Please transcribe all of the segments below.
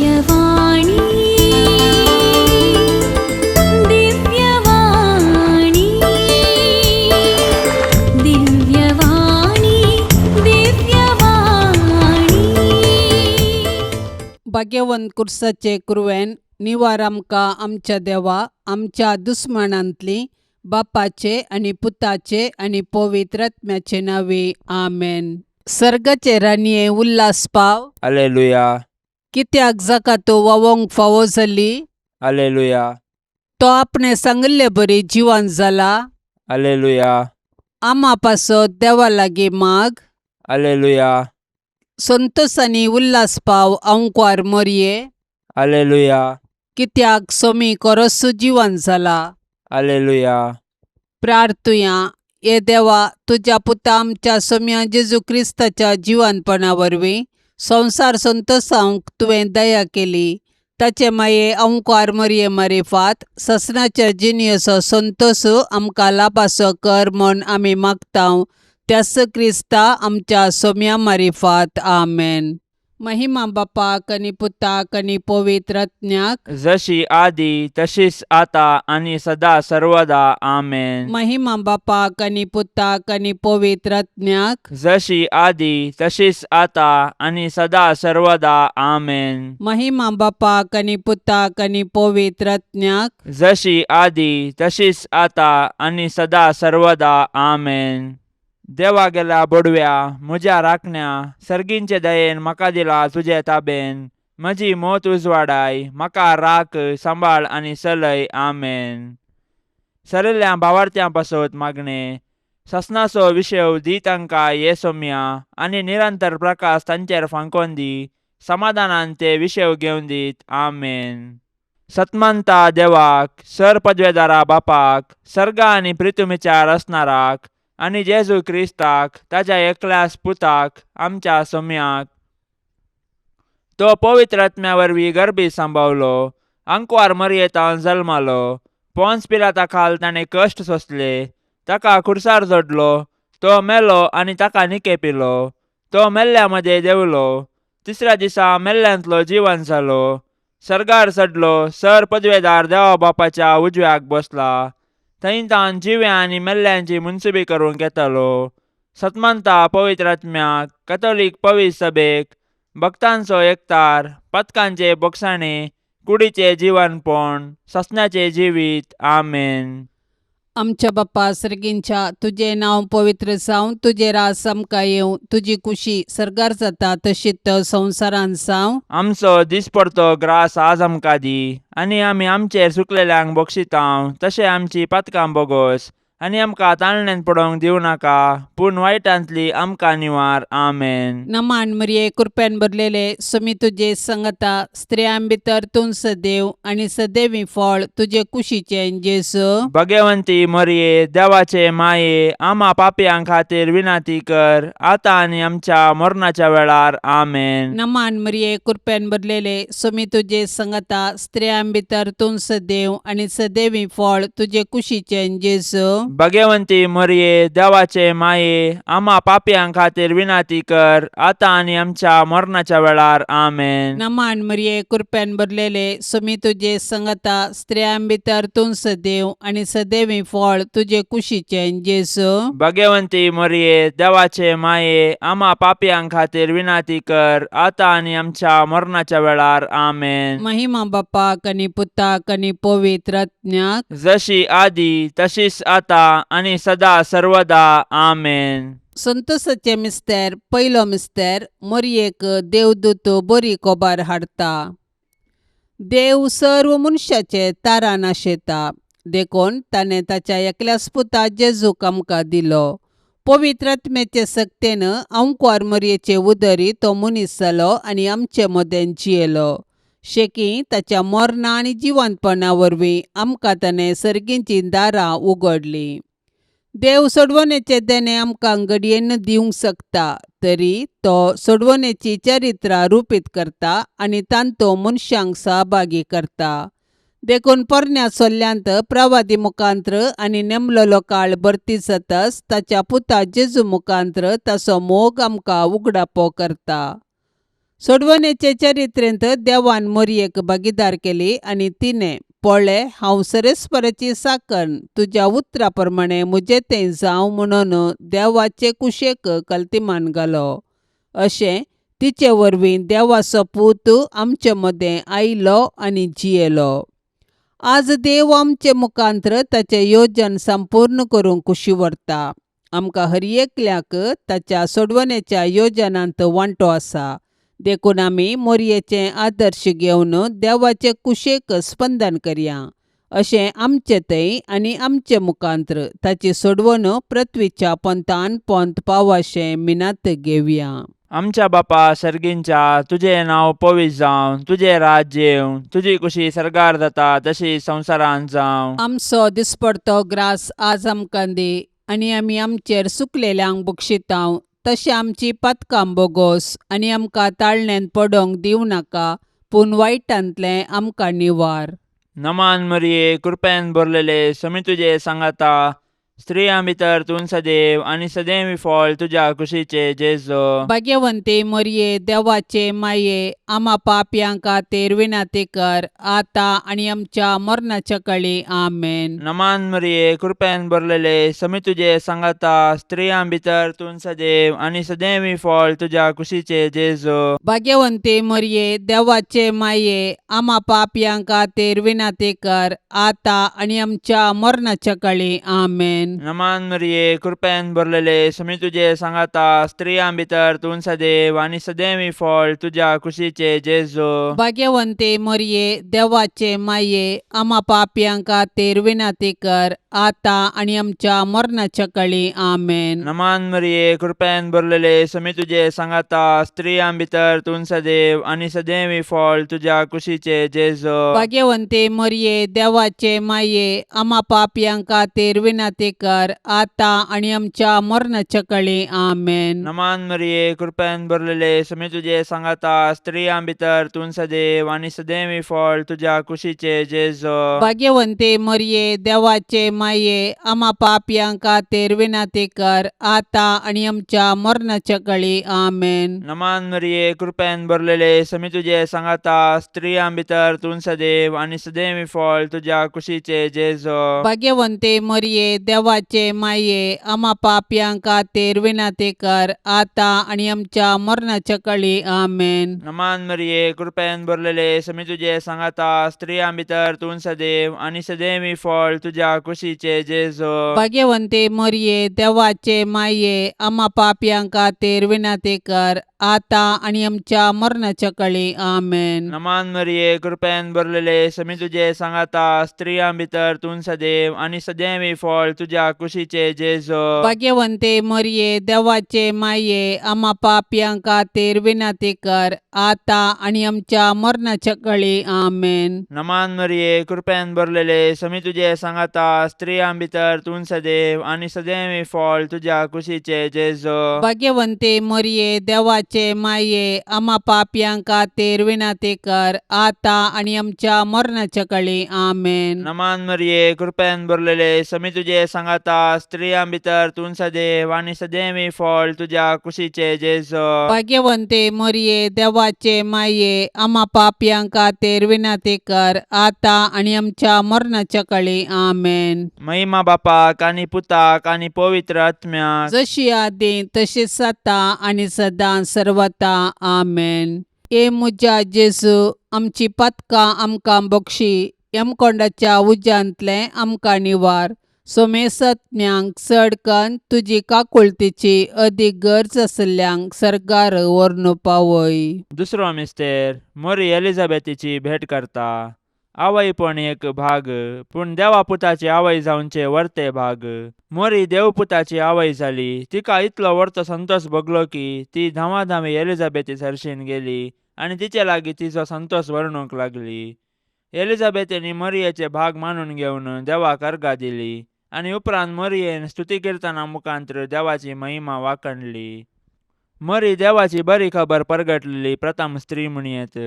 दिव्यवाणी, दिव्यवाणी, दिव्यवाणी, दिव्यवाणी. भाग्यवंत कुर्साचे कुरवेन निवार आमकां आमच्या देवा आमच्या दुस्मानांतली बापाचे आनी पुताचे आनी पवित्र आत्म्याचे नांवे आमेन. सर्गाचे राणये उल्हास पाव. अलेलुया. कित्याक जाका तो वावोंक फावो जाली. अलेलुया. तो आपणे सांगिल्ले बरी जिवन जाला. अलेलुया. आमा पासत देवा लागीं माग. अलेलुया. संतोसांनी उल्हास पाव आंकवार मोरये. अलेलुया. कित्याक सोमी कोरस्सू जिवन जाला. अलेलुया. प्रार्थुया. हे देवा, तुज्या पुता आमच्या सोम्या जेजू क्रिस्ताच्या जिवनपणा वरवीं संवसार संतोसावंक तुवें दया केली. ताचे माये अंकार मरये मारिफात ससनाच्या जिणेचो संतोस आमकां लाभासो कर म्हूण आमी मागता त्यास क्रिस्ता आमच्या सोम्या मारिफात. आमेन. महिमा बापाक आनी पुताक आनी पवित्र आत्म्याक. जशी आदी तशीच आता आणि सदा सर्वदा. आमेन. महिमा बापाक आनी पुताक आनी पवित्र आत्म्याक. जशी आदी तशीच आता आणि सदा सर्वदा. आमेन. महिमा बापाक आनी पुताक आनी पवित्र आत्म्याक. जशी आदी तशीच आता आणि सदा सर्वदा. आमेन. देवा गेल्या बोडव्या म्हज्या राखण्या सर्गींचे दयेन म्हाका दिला तुजे ताबेन. म्हजी मोत उजवाडाय म्हाका राख सांबाळ आनी चलय. आमेन. सरिल्ल्या भावार्थ्यां पासत मागणें. ससनाचो विशेव दी तांकां ये सोम्या आनी निरंतर प्रकाश तांचेर फांकोन दी. समाधानान ते विशेव घेवन दीत. आमेन. सतमंता देवाक सर पदवेदारा बापाक सर्गा आनी प्रितुमीच्या रचणाराक आनी जेजू क्रिस्ताक ताज्या एकल्यास पुताक आमच्या सोम्याक तो पवित्र आत्म्या वरवीं गर्भी सांबावलो. आंकवार मरयेतान जल्मालो. पोन्स पिलाता खाल ताणें कश्ट सोंसले. ताका खुर्सार जोडलो. तो मेलो आनी ताका निकेपिलो. तो मेल्ल्या मदें देंवलो. तिसऱ्या दिसा मेल्ल्यांतलो जिवन जालो. सर्गार चडलो. सर पदवेदार देवा बापाच्या उजव्याक बसला. थंय तावन जिव्या आनी मेल्ल्यांची मुनसुबी करूंक येतालो. सतमंता पवित्र आत्म्याक कथोलीक पवित्र सभेक भक्तांचो एकतार पथकांचे बोगसाणे कुडीचे जिवनपण ससनाचें जिवीत. आमेन. आमच्या बाप्पा सर्गींच्या, तुजें नांव पवित्र जावं, तुजें रास आमकां येवं, तुजी कुशी सर्गार जाता तशीच संवसारांत जावं. आमचो दिसपडतो ग्रास आज आमकां दी आनी आमी आमचेर चुकलेल्यांक बक्षितांव तशें आमची पातकां बोगोस आनी आमकां ताळण्यांत पडोवंक दिवं नाका पूण वायटांतली आमकां निवार. आमेन. नमान मरिये, कृपेन भरलेले, सुमी तुजे संगता, स्त्रियां भितर तूं सदैव आनी सदैवी फळ तुजे कुशीचें जेजू. भगवंती मरये देवाचे माये आमा पापयां खातीर विनंती कर आतां आनी आमच्या मरणाच्या वेळार. आमेन. नमान मरिये, कृपेन भरलेले, सुमी तुजे संगता, स्त्रियां भितर तूं सदैव आनी सदैवी फळ तुजे कुशीचें जेजू. भगवंती मरये देवाचे माये आमा पापयां खातीर विनंती कर आतां आनी आमच्या मरणाच्या वेळार. आमेन. नमान मरिये, कृपेन भरलेले, सुमी तुजे संगता, स्त्रियां भितर तूं सदैव आनी सदैवी फळ तुजे कुशीचें जेजू. भगवंती मरये देवाचे माये आमा पापयां खातीर विनंती कर आतां आनी आमच्या मरणाच्या वेळार. आमेन. महिमा बापाक आनी पुताक आनी पवित्र आत्म्याक. जशी आदी तशीच आता आनी सदा सर्वदा. आमेन. संतोषाचे मिस्तेर. पयलो मिस्तेर. मोरयेक देवदूत बरी कोबार हाडटा. देव सर्व मनशाचे तारान आशेता देखून ताणें ताच्या एकल्याच पुता जेजूक आमकां दिलो. पवित्र आत्म्याचे सक्तेन आंकवार मरयेचे उदरी तो मनीस जालो आनी आमचे मदें जियेलो. शेकी ताच्या मरणा आनी जिवंतपणा वरवीं आमकां ताणें सर्गीचीं दारां उगडलीं. देव सोडवणेचें देणें आमकां घडयेन दिवंक शकता तरी तो सोडवणेची चरित्रां रुपीत करता आनी तांतो मनशांक सहभागी करता. देखून पोरण्या सोल्ल्यांत प्रवादी मुखांत्र आनी नेमलेलो काळ भरती जातच ताच्या पुता जेजू मुखांत्र ताचो मोग आमकां उगडापो करता. सोडवणेचे चरित्रेंत देवान मोरयेक भागीदार केली आनी तिणें पळे हांव सरेस्पराची साकन तुज्या उतरा प्रमाणे म्हजें तें जावं म्हणून देवाचे कुशेक कल्तिमान घालो. अशें तिचे वरवीं देवाचो पूत आमचे मदें आयलो आनी जियेलो. आज देव आमचे मुखांत्र ताचें योजन संपूर्ण करूंक कुशी व्हरता. आमकां हर एकल्याक ताच्या सोडवणेच्या योजनांत वांटो आसा. देखून आमी मोरयेचें आदर्श घेवन देवाचे कुशेक स्पंदन करया. अशें आमचे थंय आनी आमचे मुखांत्र ताची सोडवण पृथ्वीच्या पोंतान पोंत पावाशें मिनात घेवया. आमच्या बापा सर्गींच्या तुजें नांव पवित्र जावं, तुजें राज्य येवं, तुजी कुशी सर्गार जाता तशी संवसारांत जावं. आमचो दिसपडतो ग्रास आज आमकां दी आनी आमी आमचेर सुकलेल्यांक बक्षितांव तशें आमची पातकां बोगोस आनी आमकां ताळण्यांत पडोंक दिवं नाका पूण वायटांतलें आमकां निवार. नमान मरिये, कृपेन भरलेले, समी तुजे सांगाता, स्त्रियां भितर तूं सदैव आनी सदैव फळ तुज्या कुशीचे जेजो. भाग्यवंती मोरये, देवाचे माये, आमा पापयां खातीर विनंती कर आतां आनी आमच्या मरणाच्या कळी. आमेन. नमान मरिये, कृपेन भरलेले, समी तुजे सांगाता, स्त्रियां भितर तूं सदैव आनी सदैव फळ तुज्या कुशीचे जेजो. भाग्यवंती मोरये, देवाचे माये, आमा पापयां खातीर विनंती कर आतां आनी आमच्या मरणाच्या कळी. आमेन. नमान मरिये, कृपेन भरलेले, समी तुजे सांगाता, स्त्रियां भितर तूं सदैव आनी सदैव फळ तुज्या कुशीचे जेजो. भाग्यवंती मोरये, देवाचे माये, आमा पापयां खातीर विनंती कर आतां आनी आमच्या मरणाच्या कळी. आमेन. नमान मरिये, कृपेन भरलेले, समी तुजे सांगाता, स्त्रियां भितर तूं सदैव आनी सदैव फळ तुज्या कुशीचे जेजो. भाग्यवंती मोरये, देवाचे माये, आमा पापयां खातीर विनंती कर आतां आनी आमच्या मरणाच्या कळी. आमेन. नमान मरिये, कृपेन भरलेले, समी तुजे सांगाता, स्त्रियां भितर तूं सदैव आनी सदैव फळ तुज्या कुशीचे जेजो. भाग्यवंती मोरये, देवाचे माये, आमा पापयां खातीर विनंती कर आतां आनी आमच्या मरणाच्या कळी. आमेन. नमान मरिये, कृपेन भरलेले, समी तुजे सांगाता, स्त्रियां भितर तूं सदैव आनी सदैव फळ तुज्या कुशीचे जेजो. भाग्यवंती मोरये, देवाचे माये, आमा पापयां खातीर विनंती कर आतां आनी आमच्या मरणाच्या कळी. आमेन. नमान मरिये, कृपेन भरलेले, समी तुजे सांगाता, स्त्रियां भितर तूं सदैव आनी सदैव फळ तुज्या कुशीचे जेजो. भाग्यवंती मोरये, देवाचे माये, आमा पापयां खातीर विनंती कर आतां आनी आमच्या मरणाच्या कळी. आमेन. नमान मरिये, कृपेन भरलेले, समी तुजे सांगाता, स्त्रियां भितर तूं सदैव आनी सदैव फळ तुज्या कुशीचे जेजो. भाग्यवंती मोरये, देवाचे माये, आमा पापयां खातीर विनंती कर आतां आनी आमच्या मरणाच्या कळी. आमेन. नमान मरिये, कृपेन भरलेले, समी तुजे सांगाता, स्त्रियां भितर तूं सदैव आनी सदैव फळ तुज्या कुशीचे जेजो. भाग्यवंती मोरये, देवाचे माये, आमा पापयां खातीर विनंती कर आतां आनी आमच्या मरणाच्या कळी. आमेन. नमान मरिये, कृपेन भरलेले, समी तुजे सांगाता, स्त्रियां भितर तूं सदैव आनी सदैव फळ तुज्या कुशीचे जेजो. भाग्यवंती मोरये, देवाचे माये, आमा पापयां खातीर विनंती कर आतां आनी आमच्या मरणाच्या कळी. आमेन. महिमा बापाक आनी पुताक आनी पवित्र आत्म्याक, जशी आदी तशीच आतां आनी सदां सर्वता. आमेन. ए म्हज्या जेजू, आमची पातकां आमकां बक्षी, यमकोंडाच्या उज्यांतलें आमकां निवार, सोमेसत्म्यांक चड कन्न तुजी काकुळतीची अदीक गरज आशिल्ल्यांक सर्गार व्हरून पावय. दुसरो मिस्तेर मोरी एलिझाबेथीची भेट करता. आवयपण एक भाग, पूण देवा पुताची आवय जावचे वर्ते भाग. मोरी देवपुताची आवय जाली. तिका इतलो वर्तो संतोष भोगलो की ती धांवाधांवी एलिझाबेथी सरशीन गेली आनी तिचे लागीं तिचो संतोष वर्णूंक लागली. एलिझाबेथीन मोरयेचे भाग मानून घेवन देवाक अर्गां दिली आनी उपरांत मोरयेन स्तुती किर्तना मुखांत्र देवाची महिमा वाखणली. मोरी देवाची बरी खबर परगटलेली प्रथम स्त्री म्हणयेत.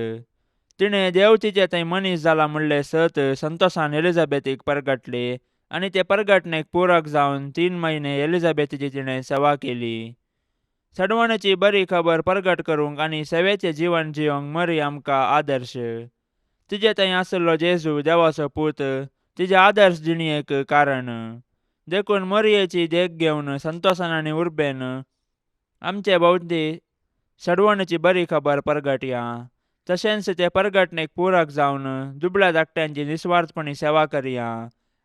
तिणें देव तिचे थंय मनीस जाला म्हणलें सत संतोषान एलिझाबेथीक परगटले आनी ते परगटणेक पूरक जावन 3 म्हयने एलिझाबेथीची तिणें सेवा केली. सडवणेची बरी खबर परगट करूंक आनी सेवेचें जिवन जिवंक मरी आमकां आदर्श. तिजे थंय आसलो जेजू देवाचो पूत तिजे आदर्श जिणेक कारण. देखून मरयेची देख घेवन संतोसान आनी उर्बेन आमचे भोंवती सडवणेची बरी खबर परगटया. तशेंच ते परगटणेक पूरक जावन दुबळ्या धाकट्यांची निस्वार्थपणी सेवा करया.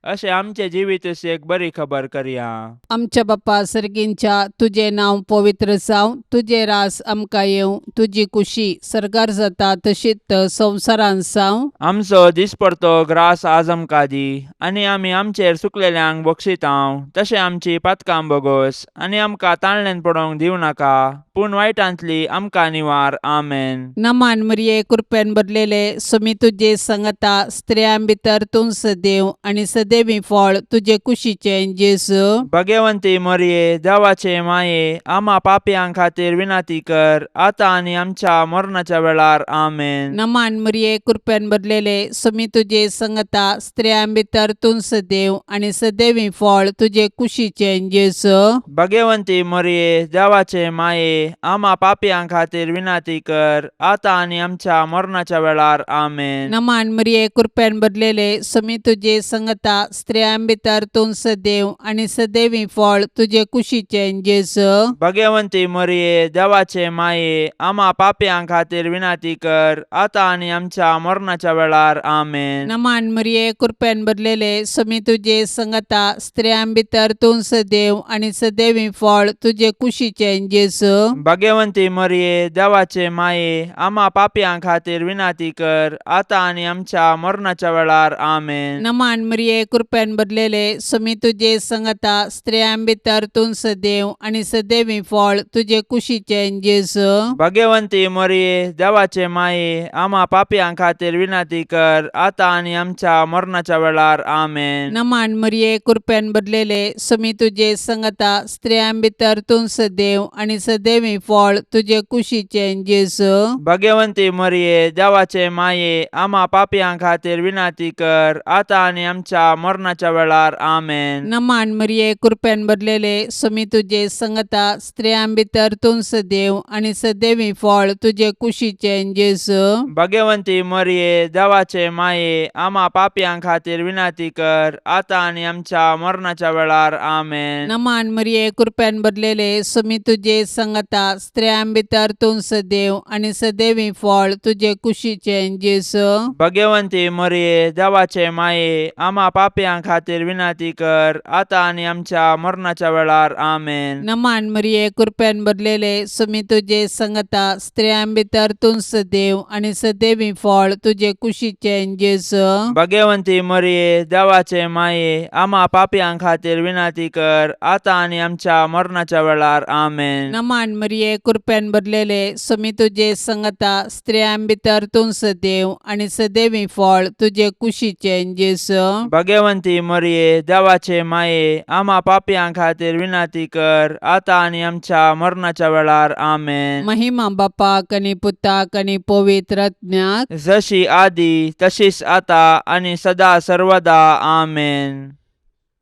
अशें आमचें जिवीत एक बरी खबर करया. आमच्या बापा सर्गींच्या, तुजें नांव पवित्र जावं, तुजें रास आमकां येवं, तुजी कुशी सर्गार जाता तशीच संवसारांत जावं. आमचो दिसपडतो ग्रास आज आमकां दी आनी आमी आमचेर चुकलेल्यांक बक्षितांव तशें आमची पातकां बोगोस आनी आमकां ताळण्यान पडोवंक दिवं नाका, पूण वायटांतली आमकां निवार. आमेन. नमान मरिये, कृपेन भरलेले, सुमी तुजे संगता, स्त्रियां भितर तूं सदैव आनी सदैवी फळ तुजे कुशीचें जेजू. भगवंती मरये, देवाचे माये, आमा पापयां खातीर विनंती कर, आतां आनी आमच्या मरणाच्या वेळार. आमेन. नमान मरिये, कृपेन भरलेले, सुमी तुजे संगता, स्त्रियां भितर तूं सदैव आनी सदैवी फळ तुजे कुशीचें जेजू. भगवंती मरये, देवाचे माये, आमा पापयां खातीर विनंती कर, आतां आनी आमच्या मरणाच्या वेळार. आमेन. नमान मरिये, कृपेन भरलेले, सुमी तुजे संगता, स्त्रियां भितर तूं सदैव आनी सदैवी फळ तुजे कुशीचें जेजू. भगवंती मरये, देवाचे माये, आमा पापयां खातीर विनंती कर, आतां आनी आमच्या मरणाच्या वेळार. आमेन. नमान मरिये, कृपेन भरलेले, सुमी तुजे संगता, स्त्रियां भितर तूं सदैव आनी सदैवी फळ तुजे कुशीचें जेजू. भगवंती मरये, देवाचे माये, आमा पापयां खातीर विनंती कर, आतां आनी आमच्या मरणाच्या वेळार. आमेन. नमान मरिये, कृपेन भरलेले, सुमी तुजे संगता, स्त्रियां भितर तूं सदैव आनी सदैवी फळ तुजे कुशीचें जेजू. भगवंती मरये, देवाचे माये, आमा पापयां खातीर विनंती कर, आतां आनी आमच्या मरणाच्या वेळार. आमेन. नमान मरिये, कृपेन भरलेले, सुमी तुजे संगता, स्त्रियां भितर तूं सदैव आनी सदैवी फळ तुजे कुशीचें जेजू. भगवंती मरये, देवाचे माये, आमा पापयां खातीर विनंती कर, आतां आनी आमच्या मरणाच्या वेळार. आमेन. नमान मरिये, कृपेन भरलेले, सुमी तुजे संगता, स्त्रियां भितर तूं सदैव आनी सदैवी फळ तुजे कुशीचें जेजू. भगवंती मरये, देवाचे माये, आमा पापयां खातीर विनंती कर, आतां आनी आमच्या मरणाच्या वेळार. आमेन. नमान मरिये, कृपेन भरलेले, सुमी तुजे संगता, स्त्रियां भितर तूं सदैव आनी सदैवी फळ तुजे कुशीचें जेजू. भगवंती मरये, देवाचे माये, आमा पापयां खातीर विनंती कर, आतां आनी आमच्या मरणाच्या वेळार. आमेन. नमान मरिये, कृपेन भरलेले, सुमी तुजे संगता, स्त्रियां भितर तूं सदैव आनी सदैवी फळ तुजे कुशीचें जेजू. भगवंती मरये, देवाचे माये, आमा पापयां खातीर विनंती कर, आतां आनी आमच्या मरणाच्या वेळार. आमेन. नमान मरिये, कृपेन भरलेले, सुमी तुजे संगता, स्त्रियां भितर तूं सदैव आनी सदैवी फळ तुजे कुशीचें जेजू. भगवंती मरये, देवाचे माये, आमा पापयां खातीर विनंती कर, आतां आनी आमच्या मरणाच्या वेळार. आमेन. महिमा बापाक आनी पुताक आनी पवित्र आत्म्याक, जशी आदी तशीच आता आनी सदा सर्वदा. आमेन.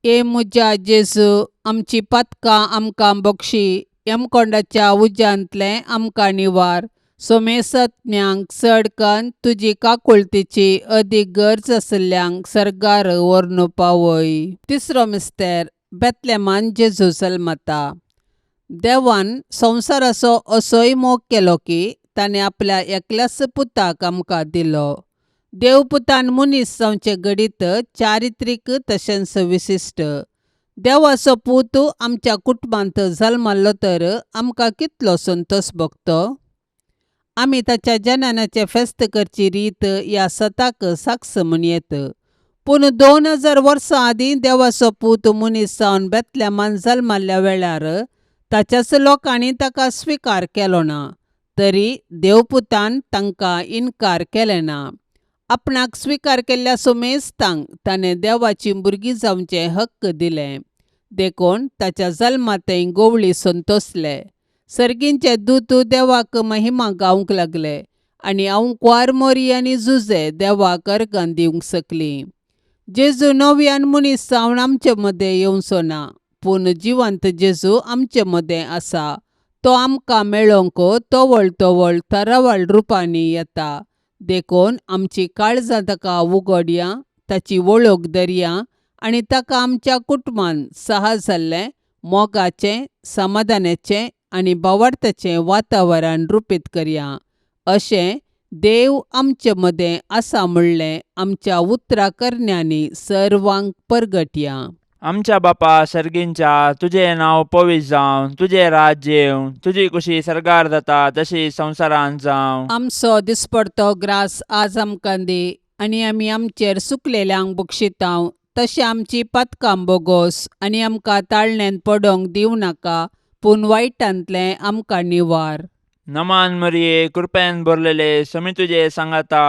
ए म्हज्या जेजू, आमची पातकां आमकां बक्षी, यमकोंडाच्या उज्यांतलें आमकां निवार, सोमेसत्म्यांक चड कन्न तुजी काकुळतीची अदीक गरज आशिल्ल्यांक सर्गार व्हरून पावय. तिसरो मिस्तेर, बेतलेमान जेजू जल्मता. देवान संवसाराचो असोय मोग केलो की ताणें आपल्या एकल्याच पुताक आमकां दिलो. देव पुतान मनीस जावचें घडीत चारित्रीक तशेंच विशिश्ट. देवाचो पूत आमच्या कुटुंबांत जल्मल्लो तर आमकां कितलो संतोश भोगतो. आमी ताच्या जननाचें फेस्त करची रीत ह्या सताक साक्ष म्हूण येत. पूण 2000 वर्सां आदीं देवाचो पूत मनीस जावन बेतलेमान जल्मल्ल्या वेळार ताच्याच लोकांनी ताका स्विकार केलो ना, तरी देवपुतान तांकां इनकार केलें ना. आपणाक स्विकार केल्ल्या सुमेस्तांक ताणें देवाची भुरगीं जावचें हक्क दिलें. देखून ताच्या जल्मांतय गोवळी संतोसले. सर्गींचे दूत देवाक महिमा गावंक लागले आनी आंवकुवार मोरी आनी जुजे देवाक अर्गां दिवंक शकलीं. जेजू नव्यान मनीस जावन आमचे मदें येवचो ना, पूण जिवंत जेजू आमचे मदें आसा. तो आमकां मेळोवंक तवळ तवळ तरावळ रुपांनी येता. देखून आमची काळजां ताका उगडया, ताची वळख धरया आनी ताका आमच्या कुटुंबान सहज जाल्लें मोगाचें, समाधानाचें आनी भावार्थाचें वातावरण रुपीत करया. अशें देव आमचे मदें आसा म्हणलें आमच्या उतरा करण्यांनी सर्वांक परगटया. आमच्या बापा सर्गींच्या, तुजें नांव पवित्र जावं, तुजें राज्य येवं, तुजी कुशी सर्गार जाता तशी संवसारांत जावं. आमचो दिसपडतो ग्रास आज आमकां दी आनी आमी आमचेर सुकलेल्यांक बक्षितांव तशें आमची पातकां बोगोस आनी आमकां ताळण्यांत पडोवंक दिवं नाका, पूण वायटांतलें आमकां निवार. नमान मरिये, कृपेन भरलेले, समी तुजे सांगाता,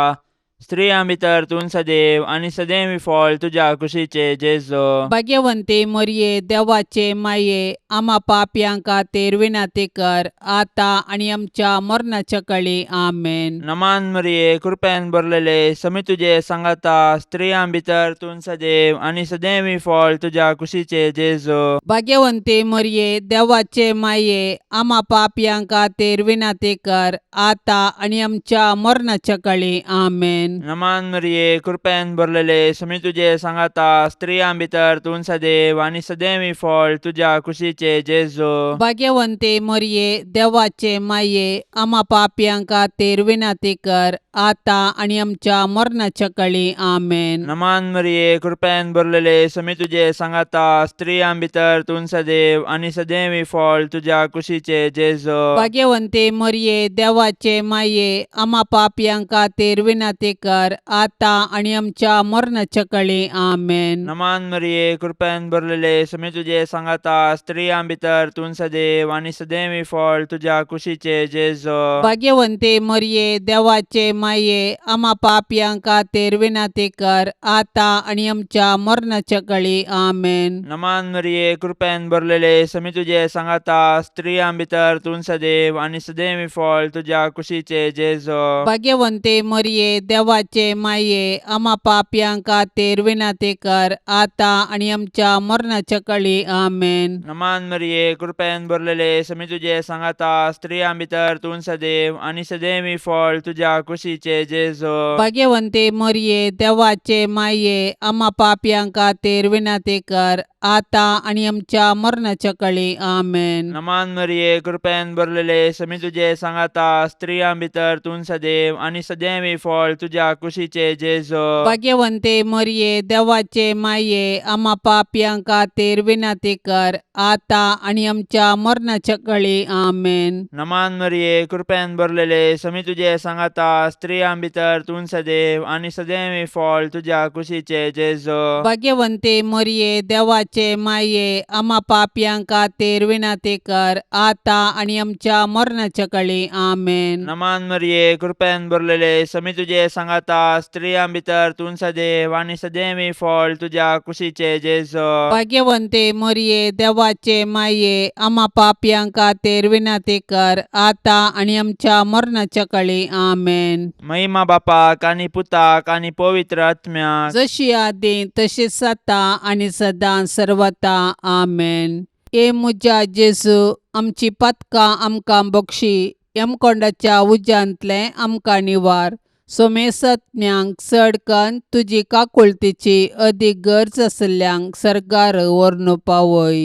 स्त्रियां भितर तूं सदैव आनी सदैव फळ तुज्या कुशीचे जेजो. भाग्यवंती मरिये, देवाचे माये, आमा पापयां खातीर विनंती कर आतां आनी आमच्या मरणाच्या कळी. आमेन. नमान मरिये, कृपेन भरलेले, समी तुजे सांगाता, स्त्रियां भितर तूं सदैव आनी सदैव फळ तुज्या कुशीचे जेजो. भाग्यवंती मरिये, देवाचे माये, आमा पापयां खातीर विनंती कर आतां आनी आमच्या मरणाच्या कळी. आमेन. नमान मरिये, कृपेन भरलेले, समी तुजे सांगाता, स्त्रियां भितर तूं सदैव आनी सदैव फळ तुज्या कुशीचे जेजो. भाग्यवंती मरिये, देवाचे माये, आमा पापयां खातीर विनंती कर आतां आनी आमच्या मरणाच्या कळी. आमेन. नमान मरिये, कृपेन भरलेले, समी तुजे सांगाता, स्त्रियां भितर तूं सदैव आनी सदैव फळ तुज्या कुशीचे जेजो. भाग्यवंती मरिये, देवाचे माये, आमा पापयां खातीर विनंती कर आतां आनी आमच्या मरणाच्या कळी. आमेन. नमान मरिये, कृपेन भरलेले, समी तुजे सांगाता, स्त्रियां भितर तूं सदैव आनी सदैव फळ तुज्या कुशीचे जेजो. भाग्यवंती मरिये, देवाचे माये, आमा पापयां खातीर विनंती कर आतां आनी आमच्या मरणाच्या कळी. आमेन. नमान मरिये, कृपेन भरलेले, समी तुजे सांगाता, स्त्रियां भितर तूं सदैव आनी सदैव फळ तुज्या कुशीचे जेजो. भाग्यवंती मरिये, देवाचे माये, आमा पापयां खातीर विनंती कर आतां आनी आमच्या मरणाच्या कळी. आमेन. नमान मरिये, कृपेन भरलेले, समी तुजे सांगाता, स्त्रियां भितर तूं सदैव आनी सदैव फळ तुज्या कुशीचे जेजो. भाग्यवंती मरिये, देवाचे माये, आमा पापयां खातीर विनंती कर आतां आनी आमच्या मरणाच्या कळी. आमेन. नमान मरिये, कृपेन भरलेले, समी तुजे सांगाता, स्त्रियां भितर तूं सदैव आनी सदैव फळ तुज्या कुशीचे जेजो. भाग्यवंती मरिये, देवाचे माये, आमा पापयां खातीर विनंती कर आतां आनी आमच्या मरणाच्या कळी. आमेन. नमान मरिये, कृपेन भरलेले, समी तुजे सांगाता, स्त्रियां भितर तूं सदैव आनी सदैव फळ तुज्या कुशीचे जेजो. भाग्यवंती मरिये, देवाचे माये, आमा पापयां खातीर विनंती कर आतां आनी आमच्या मरणाच्या कळी. आमेन. नमान मरिये, कृपेन भरलेले, समी तुजे सांगाता, स्त्रियां भितर तूं सदैव आनी सदैव फळ तुज्या कुशीचे जेजो. भाग्यवंती मरिये, देवाचे माये, आमा पापयां खातीर विनंती कर आतां आनी आमच्या मरणाच्या कळी. आमेन. महिमा बापाक आनी पुताक आनी पवित्र आत्म्याक, जशी आदी तशीच आतां आनी सदां सर्वता. आमेन. हे म्हज्या जेजू, आमची पातकां आमकां बक्षी, यमकोंडाच्या उज्यांतलें आमकां निवार, सोमेसत्म्यांक चड कन्न तुजी काकुळतीची अदीक गरज आशिल्ल्यांक सर्गार व्हरून पावय.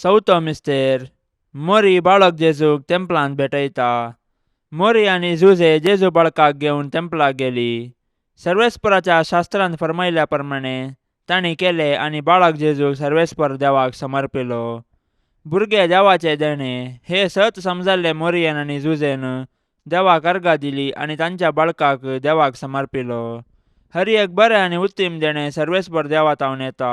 चवथो मिस्तेर. मोरी बाळक जेजूक तेंपलांत भेटयता. मोरी आनी जुझे जेजू बाळकाक घेवन तेंपलाक गेली. सर्वेस्पराच्या शास्त्रांत फर्मायल्या प्रमाणे तांणी केलें आनी बाळक जेजूक सर्वेस्पर देवाक समर्पिलो. भुरगे देवाचे देणे हे सत समजल्ले मोरियन आनी जुझेन देवाक अर्गां दिली आनी तांच्या बाळकाक देवाक समर्पिलो. हर एक बरें आनी उत्तीम देणें सर्वेस्पर देवा तावन येता,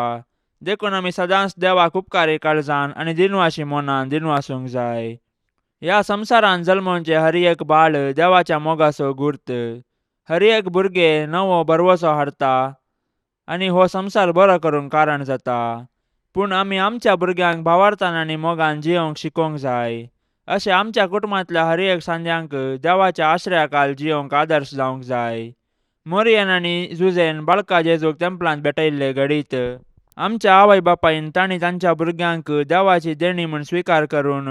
देखून आमी सदांच देवाक उपकारी काळजान आनी दिनवाशी मनान दिनवासूंक जाय. ह्या संवसारांत जल्मोवचें हर एक बाळ देवाच्या मोगाचो गुर्त. हर एक भुरगें नवो भरवसो हाडटा आनी हो संवसार बरो करूंक कारण जाता. पूण आमी आमच्या भुरग्यांक भावार्थान आनी मोगान जियोवंक शिकोवंक जाय. अशें आमच्या कुटुंबांतल्या हर एक सांद्यांक देवाच्या आश्रयाखाल जियोवंक आदर्श जावंक जाय. मोरियन आनी जुझेन बाळका जेजूक तेंपलांत भेटयल्ले घडीत आमच्या आवय बापायन तांणी तांच्या भुरग्यांक देवाची देणी म्हूण स्विकार करून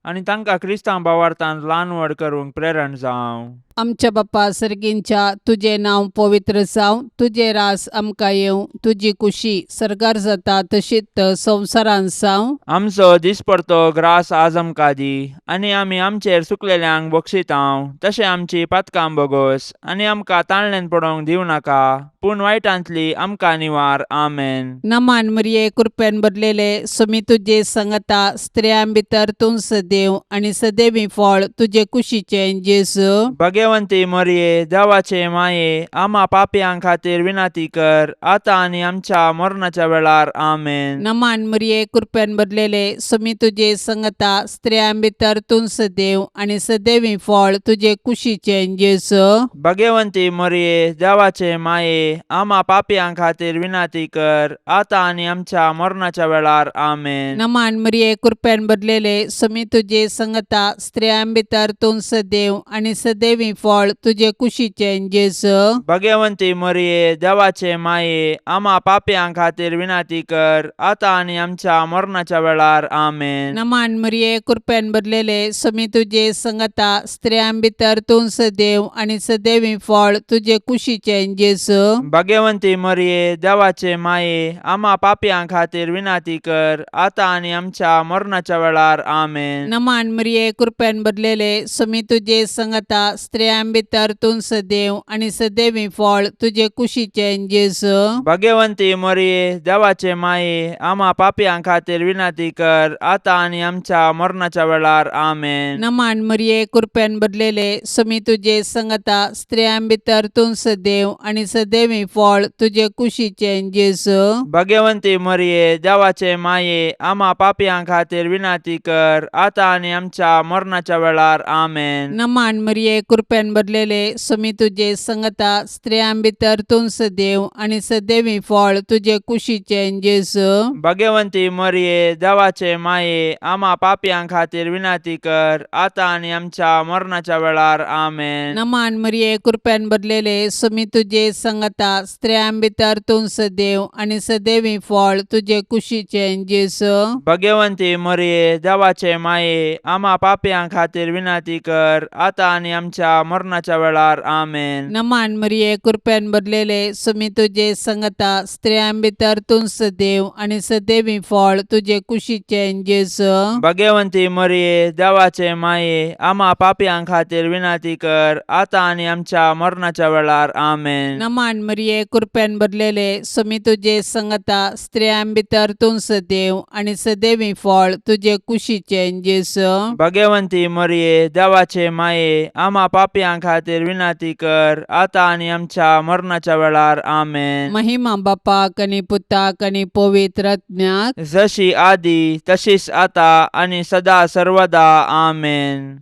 आनी तांकां क्रिस्तांव भावार्थान ल्हान व्हड करूंक प्रेरण जावं. आमच्या बापा सर्गींच्या तुजें नांव पवित्र जावं, तुजें रास आमकां येवं, तुजी कुशी सर्गार जाता तशीच संवसारांत जावं. आमचो दिसपडतो ग्रास आज आमकां दी आनी आमी आमचेर चुकलेल्यांक बक्षितांव तशें आमची पातकां बोगोस आनी आमकां ताळणेन पडोवंक दिवं नाका पूण वायटांतली आमकां निवार. आमेन. नमान मरिये, कृपेन भरलेले, सुमी तुजे संगता, स्त्रियां भितर तूं सदैव आनी सदैवी फळ तुजे कुशीचें जेजू. भगवंती मरिये, देवाचे माये, आमा पापयां खातीर विनंती कर आतां आनी आमच्या मरणाच्या वेळार. आमेन. नमान मरिये, कृपेन भरलेले, सुमी तुजे संगता, स्त्रियां भितर तूं सदैव आनी सदैवी फळ तुजे कुशीचें जेजू. भगवंती मरिये, देवाचे माये, आमा पापयां खातीर विनंती कर आतां आनी आमच्या मरणाच्या वेळार. आमेन. नमान मरिये, कृपेन भरलेले, सुमी तुजे संगता, स्त्रियां भितर तूं सदैव आनी सदैवी फळ तुजे कुशीचें जेजू. भगवंती मरिये, देवाचे माये, आमा पापयां खातीर विनंती कर आतां आनी आमच्या मरणाच्या वेळार. आमेन. नमान मरिये, कृपेन भरलेले, सुमी तुजे संगता, स्त्रियां भितर तूं सदैव आनी सदैवी फळ तुजे कुशीचें जेजू. भगवंती मरिये, देवाचे माये, आमा पापयां खातीर विनंती कर आतां आनी आमच्या मरणाच्या वेळार. आमेन. नमान मरिये, कृपेन भरलेले, सुमी तुजे संगता, स्त्रियां भितर तूं सदैव आनी सदैवी फळ तुजे कुशीचें जेजू. भगवंती मरिये, देवाचे माये, आमा पापयां खातीर विनंती कर आतां आनी आमच्या मरणाच्या वेळार. आमेन. नमान मरिये, कृपेन भरलेले, सुमी तुजे संगता, स्त्रियां भितर तूं सदैव आनी सदैवी फळ तुजे कुशीचें जेजू. भगवंती मरिये, देवाचे माये, आमा पापयां खातीर विनंती कर आतां आनी आमच्या मरणाच्या वेळार. आमेन. नमान मरिये, कृपेन भरलेले, सुमी तुजे संगता, स्त्रियां भितर तूं सदैव आनी सदैवी फळ तुजे कुशीचें जेजू. भगवंती मरिये, देवाचे माये, आमा पापयां खातीर विनंती कर आतां आनी आमच्या मरणाच्या वेळार. आमेन. नमान मरिये, कृपेन भरलेले, सुमी तुजे संगता, स्त्रियां भितर तूं सदैव आनी सदैवी फळ तुजे कुशीचें जेजू. भगवंती मरिये, देवाचे माये, आमा पापयां खातीर विनंती कर आतां आनी आमच्या मरणाच्या वेळार. आमेन. नमान मरिये, कृपेन भरलेले, सुमी तुजे संगता, स्त्रियां भितर तूं सदैव आनी सदैवी फळ तुजे कुशीचें जेजू. भगवंती मरिये, देवाचे माये, आमा पापयां खातीर विनंती कर आतां आनी आमच्या मरणाच्या वेळार. आमेन. नमान मरिये, कृपेन भरलेले, सुमी तुजे संगता, स्त्रियां भितर तूं सदैव आनी सदैवी फळ तुजे कुशीचें जेजू. भगवंती मरिये, देवाचे माये, आमा पापयां खातीर विनंती कर आतां आनी आमच्या मरणाच्या वेळार. आमेन. महिमा बापाक आनी पुताक आनी पवित्र आत्म्याक. जशी आदी तशीच आता आनी सदा सर्वदा. आमेन.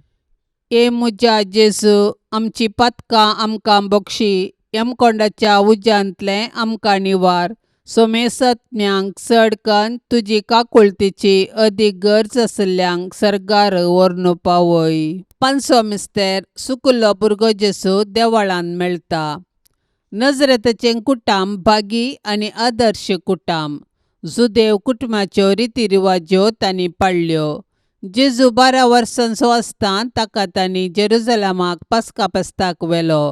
ए म्हज्या जेजू, आमची पातकां आमकां बक्षी, यमकोंडाच्या उज्यांतलें आमकां निवार, सोमेसत्म्यांक चड कन्न तुजी काकुळतीची अदीक गरज आशिल्ल्यांक सर्गार व्हरून पावय. पांचवो मिस्तेर, सुकुल्लो भुरगो जेजू देवळांत मेळटा. नजरेताचें कुटाम भागी आनी आदर्श कुटाम. जुदेव कुटुंबाच्यो रिती रिवाज्यो तांणी पाळ्ळ्यो. जेजू 12 वर्सांचो आसतना ताका तांणी जेरुजलमाक पास्का फेस्ताक व्हेलो,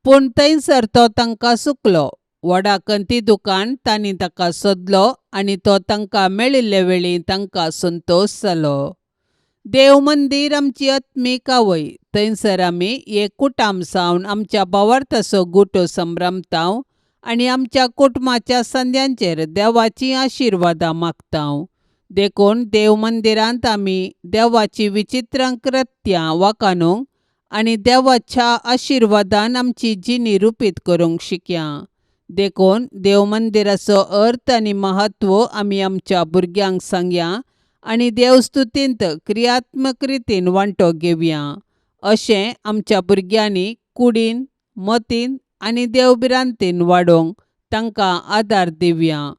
पूण थंयसर तो तांकां चुकलो. व्हडा खंती दुकान तांणी ताका सोदलो आनी तो तांकां मेळिल्ले वेळी तांकां संतोश जालो. देव मंदीर आमची आत्मीक आवय. थंयसर आमी एक कुटाम जावन आमच्या भावार्थाचो गुटो संभ्रमता आनी आमच्या कुटुंबाच्या संद्यांचेर देवाचीं आशिर्वादां मागता. देखून देव मंदिरांत आमी देवाची विचित्र कृत्यां वाखाणूंक आनी देवाच्या आशिर्वादान आमची जिणी रुपीत करूंक शिकया. देखून देव मंदिराचो अर्थ आनी म्हत्व आमी आमच्या भुरग्यांक सांगया आनी देवस्तुतींत क्रियात्मक रितीन वांटो घेवया. अशें आमच्या भुरग्यांनी कुडीन, मतीन आनी देवभिरांतीन वाडोवंक तांकां आदार दिवया.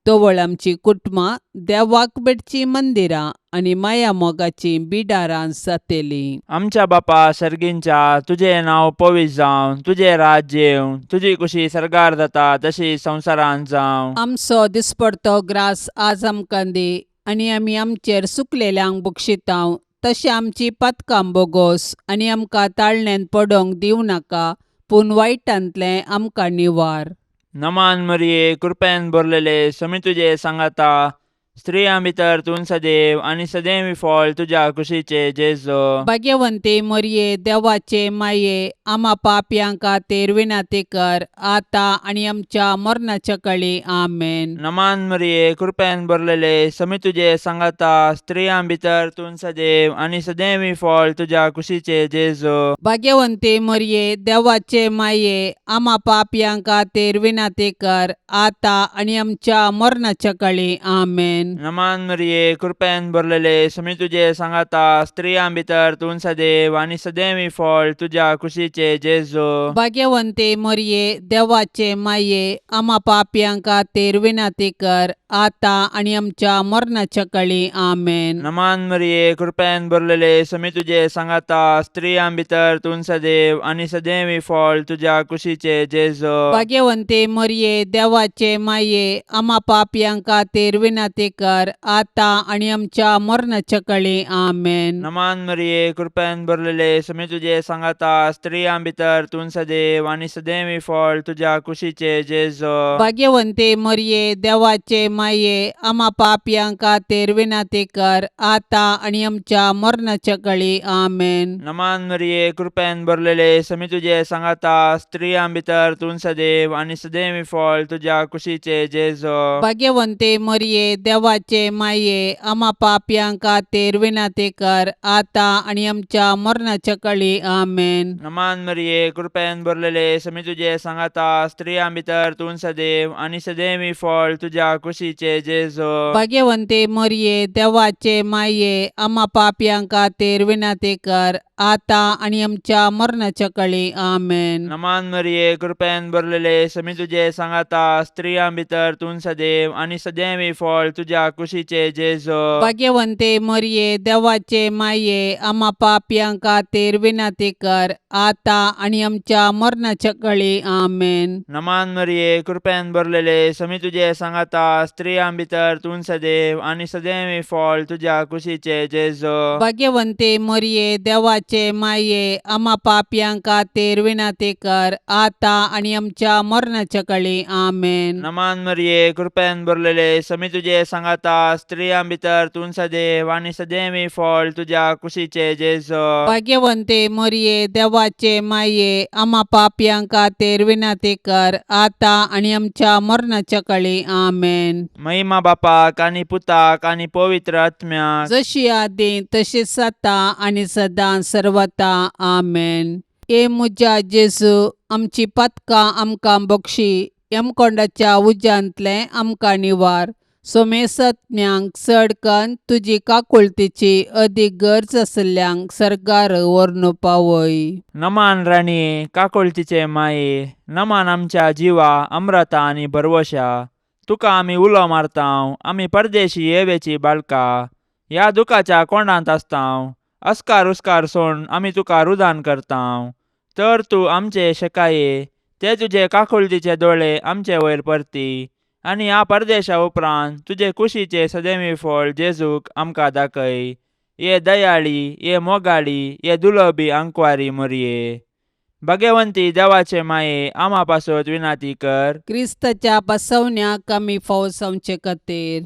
तवळ आमची कुटुंबां देवाक भेटचीं मंदिरां आनी माया मोगाचीं बिडारां जातलीं. आमच्या बापा सर्गींच्या, तुजें नांव पवित्र जावं, तुजें राज्य येवं, तुजी कुशी सर्गार जाता तशी संवसारांत जावं. आमचो दिसपडतो ग्रास आज आमकां दी आनी आमी आमचेर सुकलेल्यांक बक्षितांव तशें आमची पातकां बोगोस आनी आमकां ताळण्यांत पडोंक दिवं नाका पूण वायटांतलें आमकां निवार. नमान मरिये, कृपेन भरलेले, समी तुजे सांगाता, स्त्रियां भितर तूं सदैव आनी सदैव फळ तुज्या कुशीचे जेजो. भाग्यवंती मरिये, देवाचे माये, आमा पापयां खातीर विनंती कर आतां आनी आमच्या मरणाच्या कळी. आमेन. नमान मरिये, कृपेन भरलेले, समी तुजे सांगाता, स्त्रियां भितर तूं सदैव आनी सदैव फळ तुज्या कुशीचे जेजो. भाग्यवंती मरिये, देवाचे माये, आमा पापयां खातीर विनंती कर आतां आनी आमच्या मरणाच्या कळी. आमेन. नमान मरिये, कृपेन भरलेले, समी तुजे सांगाता, स्त्रियां भितर तूं सदैव आनी सदैव फळ तुज्या कुशीचे जेजो. भाग्यवंती मरिये, देवाचे माये, आमा पापयां खातीर विनंती कर आतां आनी आमच्या मरणाच्या कळी. आमेन. नमान मरिये, कृपेन भरलेले, समी तुजे सांगाता, स्त्रियां भितर तूं सदैव आनी सदैव फळ तुज्या कुशीचे जेजो. भाग्यवंती मरिये, देवाचे माये, आमा पापयां खातीर विनंती कर आतां आनी आमच्या मरणाच्या कळी. आमेन. नमान मरिये, कृपेन भरलेले, समी तुजे सांगाता, स्त्रियां भितर तूं सदैव आनी सदैव फळ तुज्या कुशीचे जेजो. भाग्यवंती मरिये, देवाचे माये, आमा पापयां खातीर विनंती कर आतां आनी आमच्या मरणाच्या कळी. आमेन. नमान मरिये, कृपेन भरलेले, समी तुजे सांगाता, स्त्रियां भितर तूं सदैव आनी सदैव फळ तुज्या कुशीचे जेजो. भाग्यवंती मरिये, देवाचे माये, आमा पापयां खातीर विनंती कर आतां आनी आमच्या मरणाच्या कळी. आमेन. नमान मरिये, कृपेन भरलेले, समी तुजे सांगाता, स्त्रियां भितर तूं सदैव आनी सदैव फळ तुज्या कुशीचे जेजो. भाग्यवंती मरिये, देवाचे माये, आमा पापयां खातीर विनंती कर आतां आनी आमच्या मरणाच्या कळी. आमेन. नमान मरिये, कृपेन भरलेले, समी तुजे सांगाता, स्त्रियां भितर तूं सदैव आनी सदैव फळ तुज्या कुशीचे जेजो. भाग्यवंती मरिये, देवाचे माये, आमा पापयां खातीर विनंती कर आतां आनी आमच्या मरणाच्या कळी. आमेन. नमान मरिये, कृपेन भरलेले, समी तुजे सांगाता, स्त्रियां भितर तूं सदैव आनी सदैव फळ तुज्या कुशीचे जेजो. भाग्यवंती मरिये, देवाचे माये, आमा पापयां खातीर विनंती कर आतां आनी आमच्या मरणाच्या कळी. आमेन. नमान मरिये, कृपेन भरलेले, समी तुजे सांगाता, स्त्रियां भितर तूं सदैव आनी सदैव फळ तुज्या कुशीचे जेजो. भाग्यवंती मरिये, देवाचे माये, आमा पापयां खातीर विनंती कर आतां आनी आमच्या मरणाच्या कळी. आमेन. महिमा बापाक आनी पुताक आनी पवित्र आत्म्याक, जशी आदी तशीच आतां आनी सदां सर्वता. आमेन. ए म्हज्या जेजू, आमची पातकां आमकां बक्षी, यमकोंडाच्या उज्यांतलें आमकां निवार, सोमेसत्म्यांक चड कन्न तुजी काकुळतीची अदीक गरज आशिल्ल्यांक सर्गार व्हरून पावय. नमान राणये, काकुळतीचे माये, नमान आमच्या जिवा अम्रता आनी भरवशा, तुका आमी उलो मारतांव, आमी परदेशी येवेची बाळका, ह्या दुखाच्या कोंडांत आसतांव, अस्कार उस्कार सोड आमी तुका रुदान करतांव, तर तूं आमचे शेकाये ते तुजे काकुळतीचे दोळे आमचे वयर परती आनी ह्या परदेशा उपरांत तुजे कुशीचे सदैवी फळ जेजूक आमकां दाखय. ये दयाळी, ये मोगाळी, ये दुलबी आंकवारी मोरये, भाग्यवंती देवाचे माये, आमा पासत विनाती कर. क्रिस्ताच्या बसवण्याक आमी फावो जावचे खातीर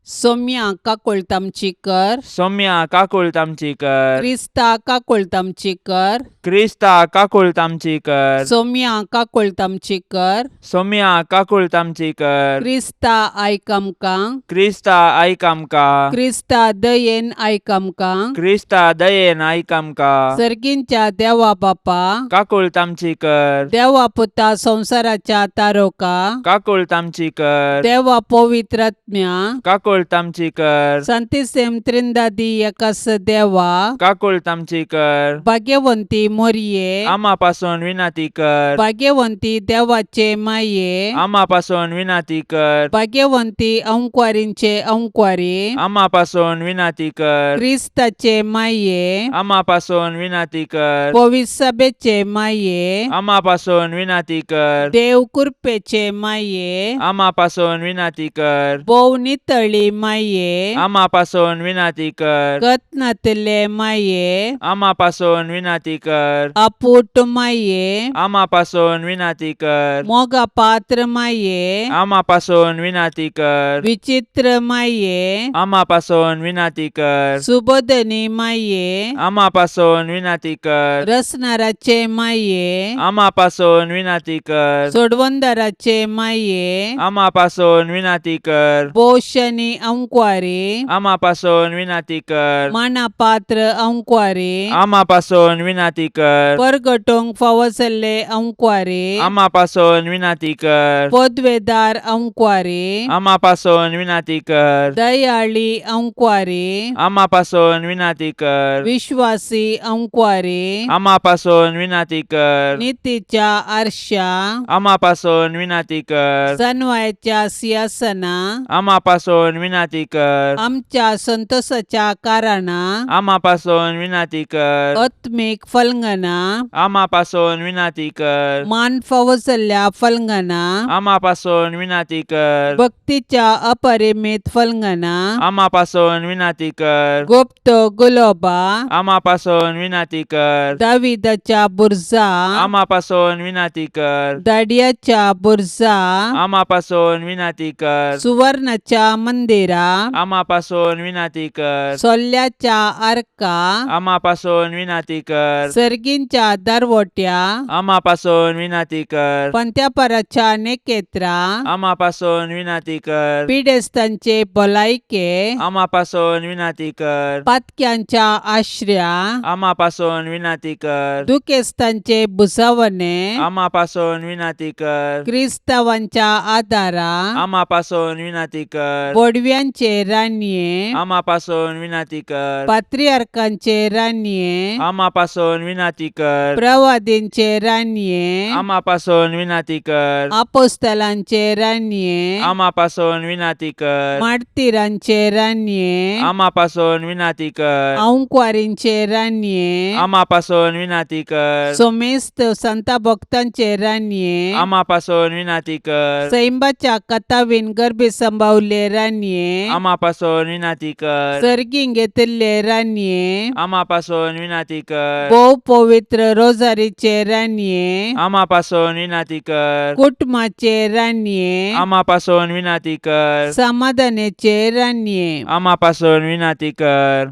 सोम्या काकुळट आमची कर. सोम्या काकुळट आमची कर. क्रिस्ता काकुळट आमची कर. क्रिस्ता काकुळट आमची कर. सोम्या काकुळट आमची कर. सोम्या काकुळट आमची कर. क्रिस्ता आयक आमकां. क्रिस्ता आयक आमकां. क्रिस्ता दयेन आयक आमकां. क्रिस्ता दयेन आयक आमकां. सर्गींच्या देवा बापा, काकुळट आमची कर. देवा पुता संवसाराच्या तारोका, काकुळट आमची कर. देवा पवित्रात्म्या, काकुळट आमची कर. सांतिसेम त्रिंदादी एकास देवा, काकुळट आमची कर. भाग्यवंती मोरये, आमा पासून विनाती कर. भाग्यवंती देवाचे माये, आमा पासून विनाती कर. भाग्यवंती अंकवारींचे अंकवारी, आमा पासून विनाती कर. क्रिस्ताचे माये, आमा पासून विनाती कर. पविसभेचे माये, आमा पासून विनाती कर. देव कृपेचे माये, आमा पासून विनाती कर. भोव नितळी दयाळी माये, आमा पासून विनाती कर. कतनातले माये, आमा पासून विनाती कर. अपूट माये, आमा पासून विनाती कर. मोगा पात्र माये, आमा पासून विनाती कर. विचित्र माये, आमा पासून विनाती कर. सुबोधनी माये, आमा पासून विनाती कर. रसनाराचे माये, आमा पासून विनाती कर. सोडवंदाराचे माये, आमा पासून विनाती कर. पोषणी अंक्वारी, आमा पासून विनाती कर. मानापात्र अंक्वारी, आमा पासून विनाती कर. परगटोंक फावसल्ले अंक्वारी, आमा पासून विनाती कर. पदवेदार अंक्वारी, आमा पासून विनाती कर. दयाळी अंक्वारी, आमा पासून विनाती कर. विश्वासी अंक्वारी, आमा पासून विनाती कर. नीतीच्या आरशा, आमा पासून विनाती कर. सनवायच्या सिंहासना, आमा पासून विनाती कर. आमच्या संतोषाच्या कारणा, आमा पासून विनाती कर. आत्मिक फलंगना, आमा पासून विनाती कर. मान फावसल्ल्या फलंगना, आमा पासून विनाती कर. भक्तीच्या अपरिमित फलंगना, आमा पासून विनाती कर. गुप्त गुलोबा, आमा पासून विनाती कर. दाविदाच्या बुर्जा, आमा पासून विनाती कर. दाडियाच्या बुर्जा, आमा पासून विनाती कर. सुवर्णाच्या मंदिरा, आमा पासून विनाती कर. सोल्ल्याच्या आर्का, आमा पासून विनाती कर. सर्गींच्या दरवट्या, आमा पासून विनाती कर. पंत्यापराच्या नेकेत्रा, आमा पासून विनाती कर. पिडेस्तांचे भलायके, आमा पासून विनाती कर. पातक्यांच्या आश्र्या, आमा पासून विनाती कर. दुखेस्तांचे भुजावणे, आमा पासून विनाती कर. क्रिस्तावांच्या आदारा, आमा पासून विनाती कर. बोडव्यांचे रानये, आमा पासून विनाती कर. पात्रियार्कांचे रानये, आमा पासून विनाती कर. प्रवादींचे रानये, आमा पासून विनाती कर. आपोस्तलांचे रानये, आमा पासून विनाती कर. मार्तीरांचे रानये, आमा पासून विनाती कर. अंक्वारींचे रानये, आमा पासून विनाती कर. सोमेस्त संता भक्तांचे रानये, आमा पासून विनाती कर. सैंबाच्या कथावीन गर्भे संभावले रानये, आमा पासून विनाती कर. सर्गीं घेतिल्ले रानये, आमा पासून विनाती कर. भोव पवित्र रोजारीचे रानये, आमा पासून विनाती कर. कुटुंबाचे रानये, आमा पासून विनाती कर. समाधानाचे रानये, आमा पासून विनाती कर.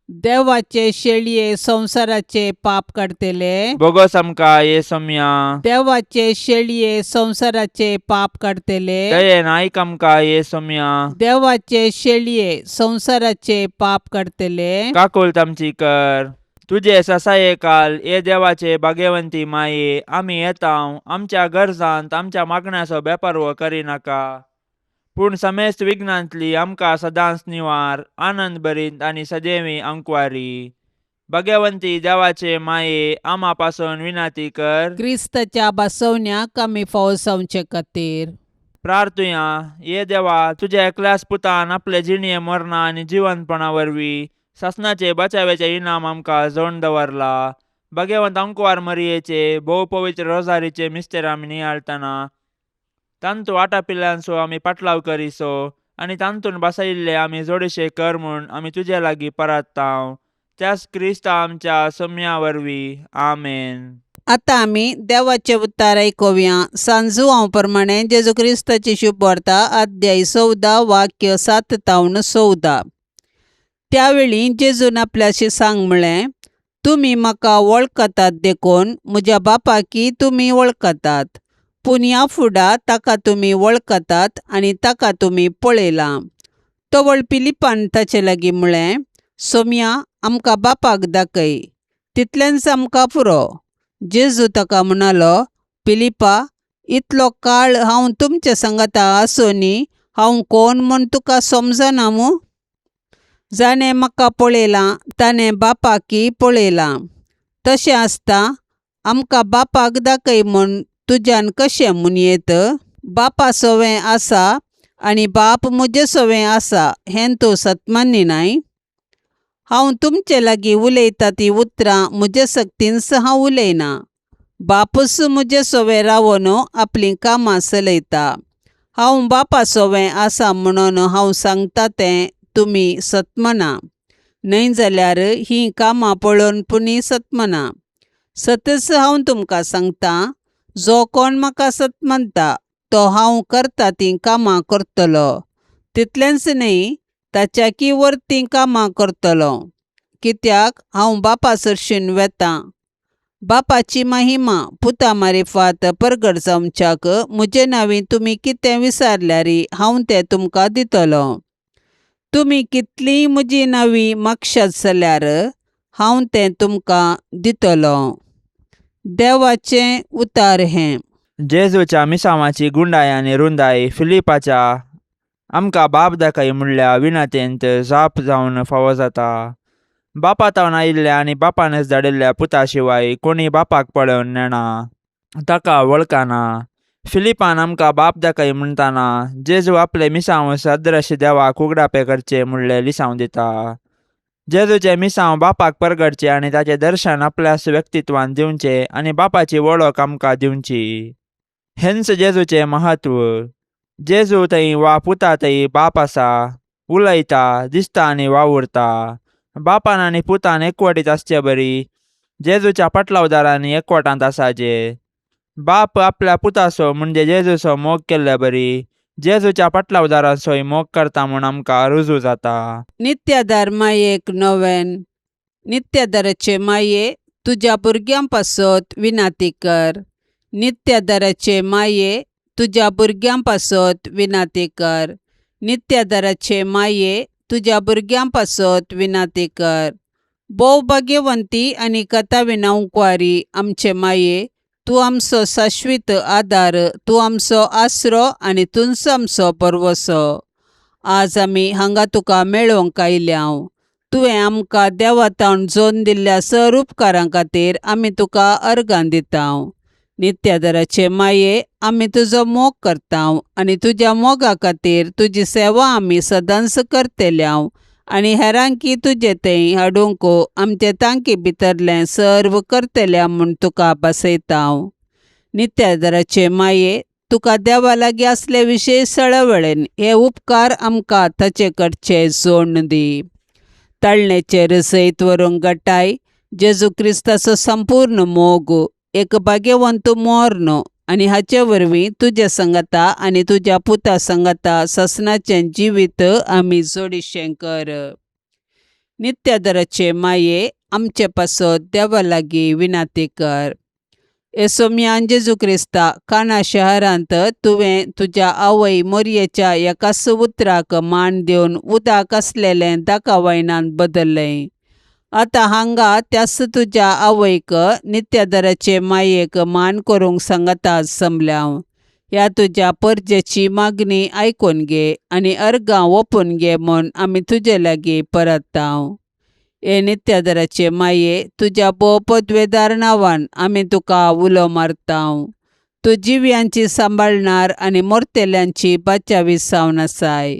देवाचे शेळये संवसाराचे पाप काडतले, बोगस आमकां ये सोम्या. देवाचे शेळये संवसाराचे पाप काडतले, दयेन आयक आमकां ये सोम्या. देवाचे शेळये संवसाराचे पाप काडतले, काकुळट आमची कर. तुजे ससाये काल ये देवाचे भाग्यवंती माये, आमी येता आमच्या गरजांत आमच्या मागण्याचो बेपर्व करिनाका, पूण समेस्त विघ्नांतली आमकां सदांच निवार, आनंद भरीत आनी सदैवी अंकवारी. भाग्यवंती देवाचे माये, आमा पासून विनाती कर. क्रिस्ताच्या बसवण्याक आमी फावो जावचे खातीर. प्रार्थुया. ये देवा, तुज्या एकल्याच पुतान आपले जिणये मरणा आनी जिवंतपणा वरवीं सासणाचे बचाव्याचे इनाम आमकां जोडून दवरला. भाग्यवंत अंकवार मरियेचे भोव पवित्र रोजारीचे मिस्तेर आमी नियाळतना तांतू आटापिल्ल्यांचो आमी पाटलाव करिसो आनी तांतून बसयिल्ले आमी जोडीशे कर म्हूण आमी तुजे लागीं परात्तांव, त्याच क्रिस्ता आमच्या सम्या वरवीं. आमेन. आतां आमी देवाचे उतार आयकुया. सांजुआंव प्रमाणे जेजू क्रिस्ताची शुभवार्ता, अध्याय 14, वाक्य 7 तावन 14. त्यावेळी जेजून आपल्याशी सांग म्हळें, तुमी म्हाका वळखतात देखून म्हज्या बापाकी तुमी वळखतात, पूण ह्या फुडा ताका तुमी वळखतात आनी ताका तुमी पळयलां. तवळ पिलिपान ताचे लागीं म्हळें, सोम्या, आमकां बापाक दाखय, तितलेंच आमकां पुरो. जेजू ताका म्हणालो, पिलिपा, इतलो काळ हांव तुमच्या सांगाता आसूनी हांव कोण म्हूण तुका समजना मू? जाणें म्हाका पळयलां ताणें बापाकी पळयलां. तशें आसता आमकां बापाक दाखय म्हूण तुज्यान कशें म्हूण येत? बापा सवें आसा आनी बाप म्हजे सवें आसा हें तूं सतमान्य? हांव तुमचे लागीं उलयता तीं उतरां म्हजे सक्तीनच हांव उलयना, बापूच म्हजे सवें रावन आपलीं कामां चलयता. हांव बापा सोवें आसा म्हणून हांव सांगता तें तुमी सतमना न्हय जाल्यार हीं कामां पळोवन पुणी सतमना. सतच हांव तुमकां सांगता, जो कोण म्हाका सत मानता तो हांव करता तीं कामां करतलो. तितलेंच न्हय, ताच्याकी वरतीं कामां करतलो, कित्याक हांव बापा सरशीन वेतां. बापाची महिमा पुता मारिफात परगट जावच्याक म्हजे नांवी तुमी कितें विचारल्यार हांव तें तुमकां दितलो. तुमी कितलींय म्हजी नांवी मागशात जाल्यार हांव तें तुमकां दितलो. देवाचें उतार हें. जेजूच्या मिसांवाची गुंडाय आनी रुंदाय फिलिपाच्या आमकां बाप दाखय म्हणल्या विनंतेंत जाप जावन फावो जाता. बापा तावन आयिल्ल्या आनी बापानच धाडिल्ल्या पुता शिवाय कोणी बापाक पळोवन नेणा, ताका वळखना. फिलिपान आमकां बाप दाखय म्हणटाना जेजू आपले मिसांव सदृश देवाक उगडापे करचे म्हणले लिसांव दिता. जेजूचें मिसांव बापाक परगटचें आनी ताचें दर्शन आपल्याच व्यक्तित्वान दिवचें आनी बापाची वळख आमकां दिवची. हेंच जेजूचें महत्व. जेजू थंय वा पुता थंय बाप आसा, उलयता, दिसता आनी वावुरता. बापान आनी पुतान एकवटीत आसचे बरी जेजूच्या पाटलावदारांनी एकवटांत आसा. जे बाप आपल्या पुताचो म्हणजे जेजूचो मोग केल्ले बरी जेजूच्या पाटलावदारांचोय मोग करता म्हूण आमकां रुजू जाता. नित्यादार मायेक नोवेन. नित्यादाराचे माये, तुज्या भुरग्यां पासत विनाती कर. नित्यादाराचे माये, तुज्या भुरग्यां पासत विनाती कर. नित्यादाराचे माये, तुज्या भुरग्यां पासत विनाती कर. भोव भाग्यवंती आनी कथा विनावकुवारी आमचे माये, तूं आमचो शाश्वीत आदार, तूं आमचो आसरो आनी तूंच आमचो परवसो. आज आमी हांगा तुका मेळोवंक आयल्या. तुवें आमकां देवा तावन जोन दिल्ल्या सर उपकारां खातीर आमी तुका अर्गां दिता. नित्यादाराचे माये, आमी तुजो मोग करता आनी तुज्या मोगा खातीर तुजी सेवा आमी सदांच करतल्या आनी हेरांकी तुजे थंय हाडूंक आमचे तांकी भितरलें सर्व करतल्या म्हूण तुका बसयता. नित्यादाराचे माये, तुका देवा लागीं आसले विशेश सळवळेन हे उपकार आमकां ताचे कडचे जोडून दी. ताळणेचेर जैत व्हरूंक गटाय जेजू क्रिस्ताचो संपूर्ण मोग, एक भाग्यवंत मोर्न आनी हाचे वरवीं तुज्या संगता आनी तुज्या पुता संगता ससनाचें जिवीत आमी जोडिशें कर. नित्यादराचे माये, आमचे पासत देवा लागीं विनाती कर. येसोम्यान जेजू क्रिस्ता, काना शहरांत तुवें तुज्या आवय मोरयेच्या एकाच उतराक मान दिवन उदक आसलेलें दाका वायनांत बदल्लें. आतां हांगा त्याच तुज्या आवयक नित्यादराचे मायेक मान करूंक सांगता जमल्या. ह्या तुज्या परजेची मागणी आयकून घे आनी अर्गां ओपून घे म्हूण आमी तुजे लागीं परतता. हे नित्यादराचे माये, तुज्या भोव पदवेदार नांवान आमी तुका उलो मारता. तूं जिव्यांची सांबाळणार आनी मोरतेल्यांची बाचावी जावन आसाय.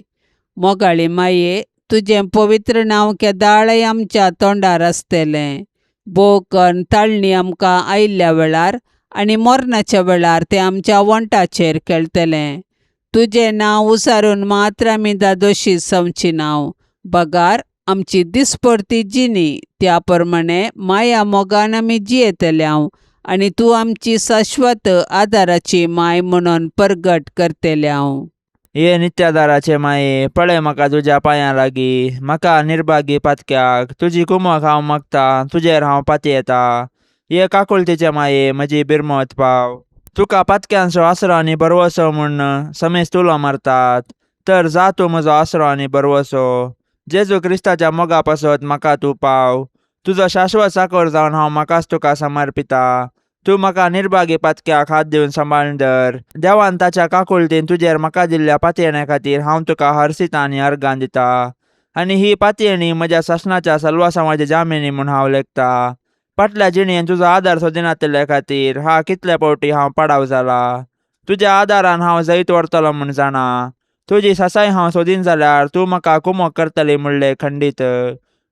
मोगाळी माये, तुजें पवित्र नांव केदाळय आमच्या तोंडार आसतलें. भोव कन्न ताळणी आमकां आयिल्ल्या वेळार आनी मरणाच्या वेळार तें आमच्या वंटाचेर खेळटलें. तुजें नांव उसारून मात्र आमी दादोशी जावची नांव, बगार आमची दिसपडती जिणी त्या प्रमाणे माया मोगान आमी जियेतल्या आनी तूं आमची शाश्वत आदाराची माय म्हणून परगट करतल्या. ये नित्यादाराचे माये, पळय म्हाका तुज्या पांयां लागीं, म्हाका निर्भागी पातक्याक तुजी कुमक हांव मागता, तुजेर हांव पातयेता. ये काकुळतीचे माये, म्हजी बिरमत पाव. तुका पातक्यांचो आसरो आनी बरवसो म्हूण समेस्त उलो मारतात, तर जा तूं म्हजो आसरो आनी बरवसो. जेजू क्रिस्ताच्या मोगा पासत म्हाका तूं पाव. तुजो शाश्वत साकर जावन हांव म्हाकाच तुका समर्पिता. तूं म्हाका निर्भागी पातक्याक हात दिवन सांबाळून धर. देवान ताच्या काकुळतीन तुजेर म्हाका दिल्ल्या पातयेण्या खातीर हांव तुका हर्सिता आनी अर्गां दिता आनी ही पातयेणी म्हज्या सासणाच्या सलवासांवाच्या जामिनी म्हूण हांव लेखता. फाटल्या जिणेन तुजो आदार सोदिनातिल्ल्या खातीर हा कितले फावटी हांव पाडाव जाला. तुज्या आदारान हांव जैत व्हरतलो म्हूण जाणा. तुजी सासाय हांव सोदीन जाल्यार तूं म्हाका कुमक करतली म्हणलें खंडीत.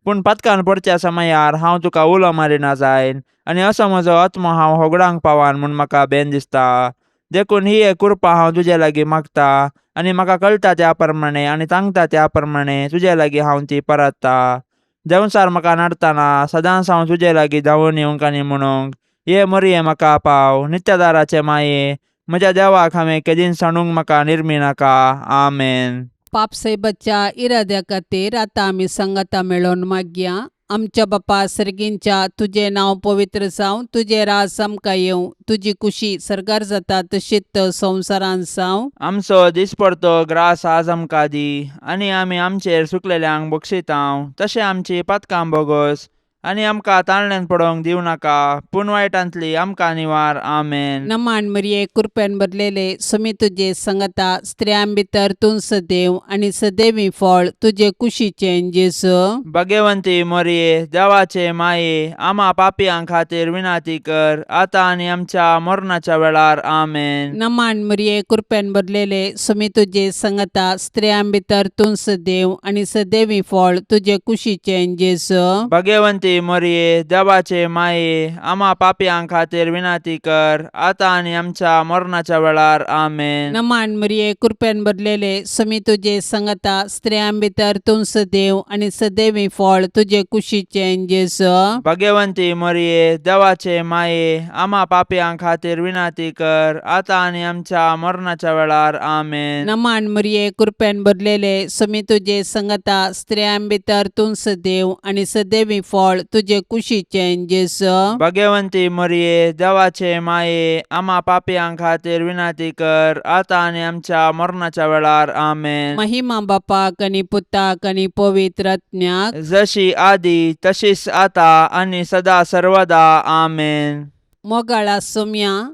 पूण पातकान पडच्या समयार हांव तुका उलो मारिना जायन आनी असो म्हजो आत्मो हांव होगडांक पावान म्हूण म्हाका बेन दिसता. देखून ही एक कृपा हांव तुजे लागीं मागता आनी म्हाका कळटा त्या प्रमाणे आनी तांगता त्या प्रमाणे तुजे लागीं हांव ती परतता. देंवचार म्हाका नडतना सदांच हांव तुजे लागीं धांवून येवंक आनी म्हणूंक, ये मोरये म्हाका पाव. नित्यदाराचे माये, म्हज्या देवाक हांवें केदीन सांडूंक म्हाका निर्मी नाका. आमेन. पापसाहेबाच्या इराद्या खातीर आतां आमी सांगाता मेळोवन मागया. आमच्या बापा सर्गींच्या, तुजें नांव पवित्र जावं, तुजें राज आमकां येवं, तुजी कुशी सर्गार जाता तशीच संवसारांत जावं. आमचो दिसपडतो ग्रास आज आमकां दी आनी आमी आमचेर सुकलेल्यांक बक्षितांव तशें आमची पातकां बोगोस आनी आमकां ताळण्यान पडोवंक दिवं नाका, पूण वायटांतली आमकां निवार. आमेन. नमान मरिये, कृपेन भरलेले, सुमी तुजे संगता, स्त्रियां भितर तूं सदैव आनी सदैवी फळ तुजे कुशीचें जेजू. भाग्यवंती मोरये, देवाचे माये, आमा पापयां खातीर विनाती कर, आतां आनी आमच्या मरणाच्या वेळार. आमेन. नमान मरिये, कृपेन भरलेले, सुमी तुजे संगता, स्त्रियां भितर तूं सदैव आनी सदैवी फळ तुजे कुशीचें जेजू. भाग्यवंती मोरये, देवाचे माये, आमा पापयां खातीर विनाती कर, आतां आनी आमच्या मरणाच्या वेळार. आमेन. नमान मरिये, कृपेन भरलेले, सुमी तुजे संगता, स्त्रियां भितर तूं सदैव आनी सदैवी फळ तुजे कुशीचें जेजू. भाग्यवंती मोरये, देवाचे माये, आमा पापयां खातीर विनाती कर, आतां आनी आमच्या मरणाच्या वेळार. आमेन. नमान मरिये, कृपेन भरलेले, सुमी तुजे संगता, स्त्रियां भितर तूं सदैव आनी सदैवी फळ तुजे कुशीचें जेजू. भाग्यवंती मोरये, देवाचे माये, आमा पापयां खातीर विनाती कर, आतां आनी आमच्या मरणाच्या वेळार. आमेन. महिमा बापाक आनी पुताक आनी पवित्र आत्म्याक, जशी आदी तशीच आता आनी सदा सर्वदा. आमेन. मोगाळा सोम्या,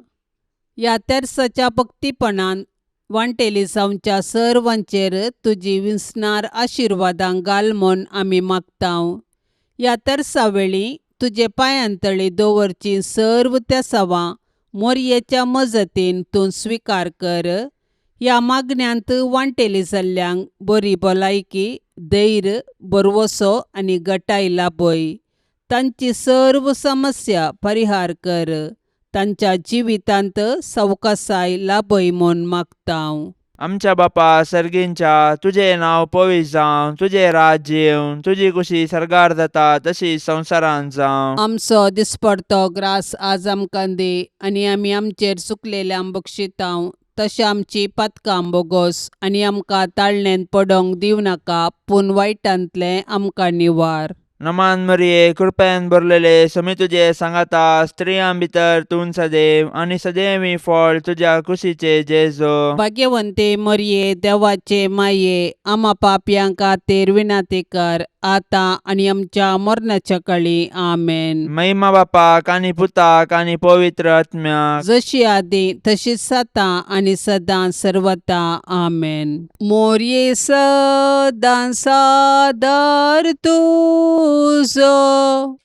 ह्या तेर्साच्या भक्तीपणान वांटेली जावच्या सर्वांचेर तुजी विसणार आशिर्वादां घाल म्हूण आमी मागतांव. ह्या तेर्सा वेळी तुजे पांयांतळी दवरची सर्व तेसावां मोरयेच्या मजतीन तूं स्विकार कर. ह्या मागण्यांत वांटेली जाल्ल्यांक बरी भलायकी, धैर्य, भरवसो आनी गटाय लाभय. तांची सर्व समस्या परिहार कर. तांच्या जिवितांत सवकासाय लाभय म्हूण मागतांव. आमच्या बापा सर्गींच्या, तुजें नांव पवित्र जावं, तुजें राज्य येवं, तुजी कुशी सर्गार जाता तशी संवसारांत जावं. आमचो दिसपडतो ग्रास आज आमकां दी आनी आमी आमचेर चुकलेल्यांक बक्षितांव तशें आमची पातकां बोगोस आनी आमकां ताळणेंत पडोंक दिवं नाका, पूण वायटांतलें आमकां निवार. नमान मरिये, कृपेन भरलेले, समी तुजे सांगाता, स्त्रियां भितर तूं सदैव आनी सदैवी फळ तुज्या कुशीचे जेजो. भाग्यवंते मरिये, देवाचे माये, आमा पापयां खातीर विनाती कर, आतां आनी आमच्या मरणाच्या काळी. आमेन. महिमा बापाक आनी पुताक आनी पवित्र आत्म्याक, जशी आदी तशीच आतां आनी सदां सर्वता. आमेन. मोरये सदां सादर तुजो,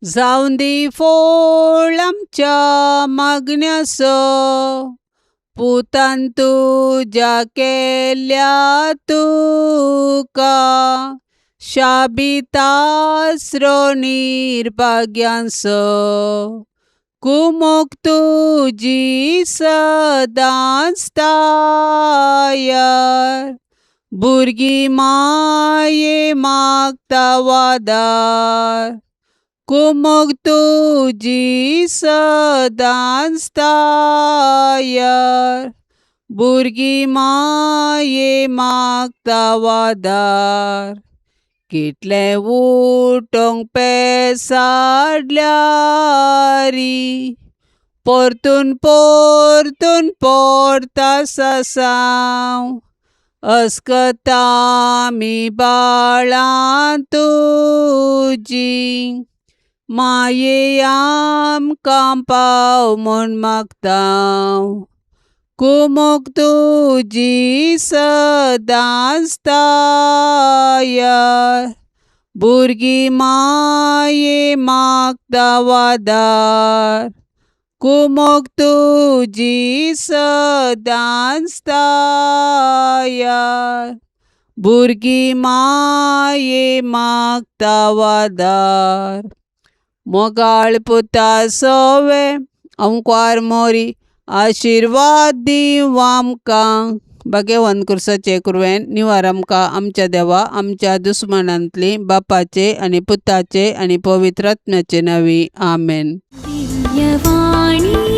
जावं दी फोळ आमच्या मागण्याचो, पुतान तुज्या केल्या तुका शाबितासरो निर्भाग्यांचो. कुमोक तुजी सदांच तायार, भुरगीं माये मागता वादार. कुमोक तुजी सदांच तायार, भुरगीं माये मागता वादार. कितलें उठोंक पेसाडल्यारी, परतून परतून पोरता सासांव. अस्कता आमी बाळां तुजी, माये आमकां पाव म्हूण मागतांव. कुमोक तुजी सदांच तायार, भुरगीं माये मागता वादार. कुमोक तुजी सदांच तायार, भुरगीं माये मागता वादार. मोगाळ पुता सोवे अंकवार मोरी, आशिर्वाद दीव आमकां. भाग्यवंत खुर्साचे कुरवेन निवार आमकां आमच्या देवा आमच्या दुस्मानांतली, बापाचे आनी पुताचे आनी पवित्र आत्म्याचे नांवी. आमेन. दिव्यवाणी.